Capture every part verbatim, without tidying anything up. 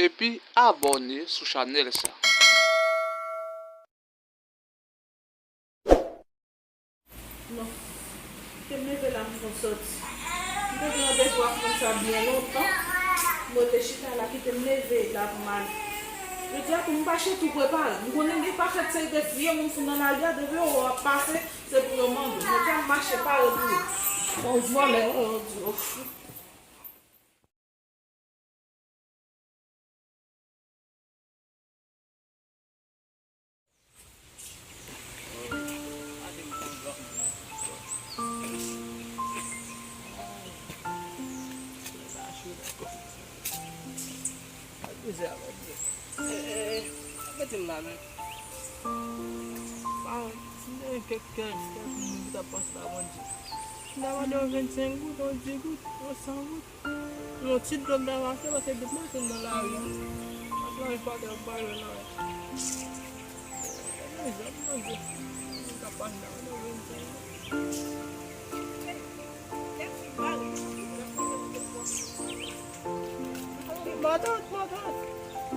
epi abòne sou chanèl sa. Non. Kite m leve la, m fon sòti. M te gen randevou ak moun sa byen lontan. M rete chita la, kite m leve la pou m ale. Jodi a tou, m mache tou prepare. M konnen gen pakèt seri de vye moun fout nan lari a, depi yo wè w ap pase, se pou yo mande w. Jodi a m mache pare pou yo. Bon, vòlè, oh, oh, oh. Mete m la menm. Pa wont, si m te gen kèk, kèk, kèk moun ki t ap pase la, Bondye. M ta mande yon vennsenk goud, yon dis goud, yon san goud. Yon ti dlo m ta mache, paske dlo m mache nan lari. Paske lari fatra, m pa jwenn anyen. Mezanmi, Bondye. M ka pase la, mande yon vennsenk goud. Matant, matant. M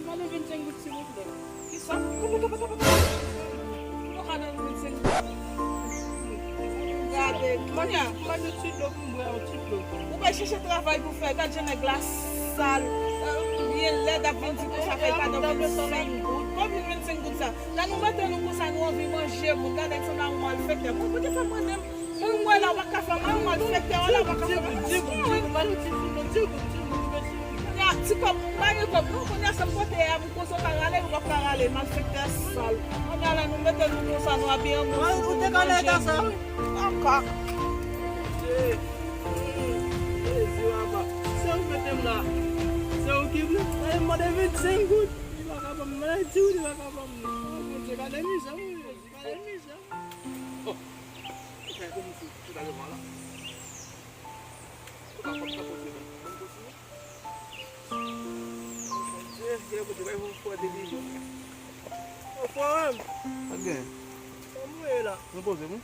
gade vennsenk goud, silvouplè. Kisa? Ou pa ka nan vennsenk goud. Gade, kounye a, m ba nou ti dlo pou m bwè, yon ti dlo. Ou bay chèche travay pou fè, gad jan nèg la sal. Byen lèd ap vin di konsa fè gade vennsenk goud. Konbyen vennsenk goud sa? Lè nou mete nou konsa, nou anvi manje moun. Gade nèg sanble yon malfektè. Bon, poutèt sa mwen menm, moun mwen la, w pa ka fè mwen yon malfektè, w la, w pa ka fè mwen. Kounye a, ti kòb, m pa gen kòb non, kounye a sa m pote a, m konsa w ka rale, ou p ap ka rale, malfektè sal. Kounye a la, nou mete nou konsa, nou abiye an moun, nou manje moun. Ankò. Jezi, papa. Se ou mete m la. Se ou ki vle. Mwen mande vennsenk goud. Li pa ka ban m, mwen di w li pa ka ban m. Oh, Bondye, gade mizè, wi. Gade mizè. Oh. Ou fè kòm si tout a devan la. Ou ka fòt, ka fòt, men. Bon, kontinye. Oh, Bondye, Bondye, bay yon fò de li. Ô, frè m. Sa k gen? Kòman w ye la? Mwen poze m wi.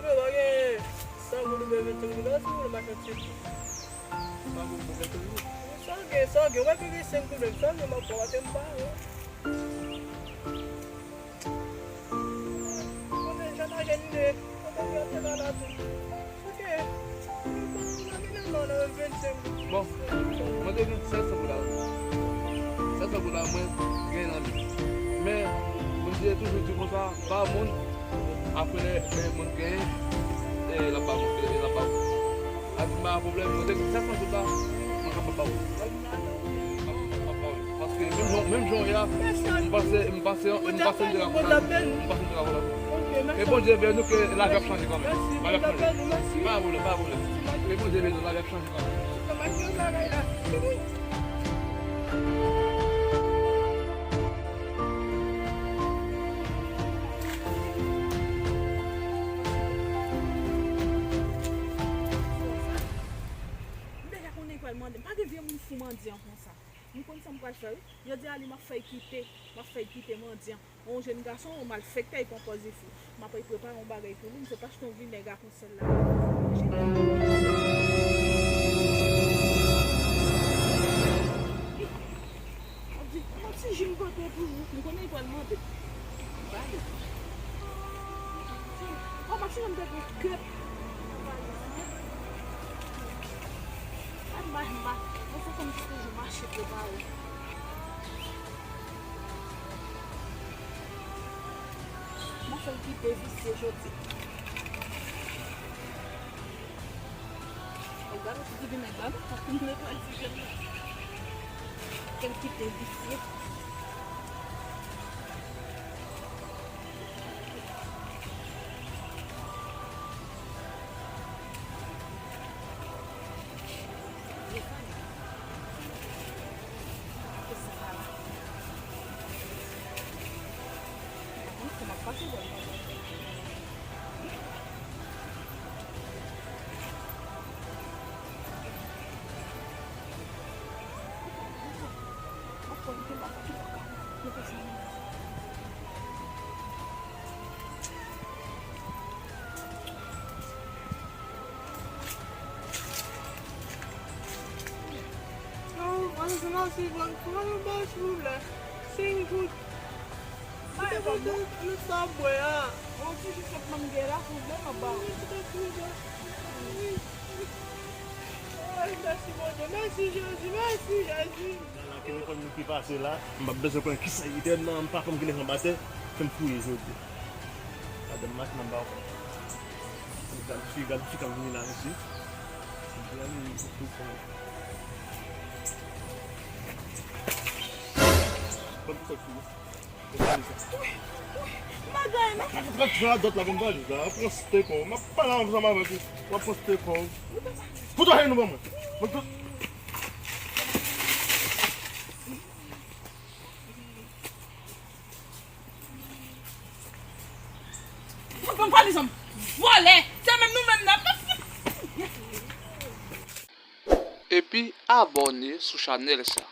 Frè, pa gen san goud oubyen vennsenk goud la, si w vle m achte yon ti. San goud oubyen vennsenk goud? Sa w gen, sa w gen, ou pa gen senk goud menm, sa w gen m ap pran, paske m pa gen. Konnen jan lajan li ye, konnen li ap te la la tou. Ok. Bon, mwen te gen sèt san goud la. Sèt san goud la, mwen gen nan men. Men, Bondye toujou di konsa, ba moun, apre lè, lè moun genyen, e, l ap ba moun, e, l ap ba moun. Sa di m pa gen pwoblèm, mwen te gen sèt san goud la, mwen kapab ba ou. Paske menm jan, menm jan w ye a, m panse, m panse, m panse m te ka konn la, m panse m te ka konn la. E Bondye benyen nou ke lavi ap chanje kanmenm. Lavi ap chanje. Pa gen pwoblèm, pa gen pwoblèm. Ke Bondye benyen nou, lavi ap chanje kanmenm. M deja konnen pral mande. M pa gen vye moun fou mandyan konsa. M konn sa m pral fè wi. Jodi a li m ap fè l kite. M ap fè l kite mandyan. Yon jèn gason, yon malfektè, li pran pòz li fou. M ap prepare yon bagay pou li. M sot achte yon vinèg ak yon sèl la. M ap di, yon ti ji m pote pou ou. M konnen li pral mande. Ba li. Kòman ti jan m te gen kè. Gad mach, mach. Mwen se konn ki toujou mache prepare. Mwen fè l kite visye jodi. Gade ti vin nèg la non, pou m netwaye ti jèn nan. Fè l kite visye. Mèsi, mèsi, ban m yon bagay silvouplè. Senk goud. Mwen te pote lòt sa ap bwè a. Yon ti jus ak mannge la, silvouplè, m ap ba ou. Mèsi, mèsi, mèsi, Bondye. Ay, mèsi, Bondye. Mèsi, Jezi. Mèsi, Jezi. Nan la, ki nenpòt moun ki pase la, m p ap bezwen konnen kisa li ye. M pa konn ki lesanm atè, fè m fouye jodi. Madanm Mak, nan ba w. Gad fi, gad fi k ap vini la, mesye. Gad fi, gad fi. Ban m sòti. Bagay, men. Gad fi radòt la, ban m pale la. Pran steak, oh. M ap pale ansanm avèk ou. W ap pran steak, oh. Fout anyen nou ban mwen. Mwen tout. Fòk mwen pale zanm vòlè. Se menm nou menm nan. Epi abòne sou chanèl sa.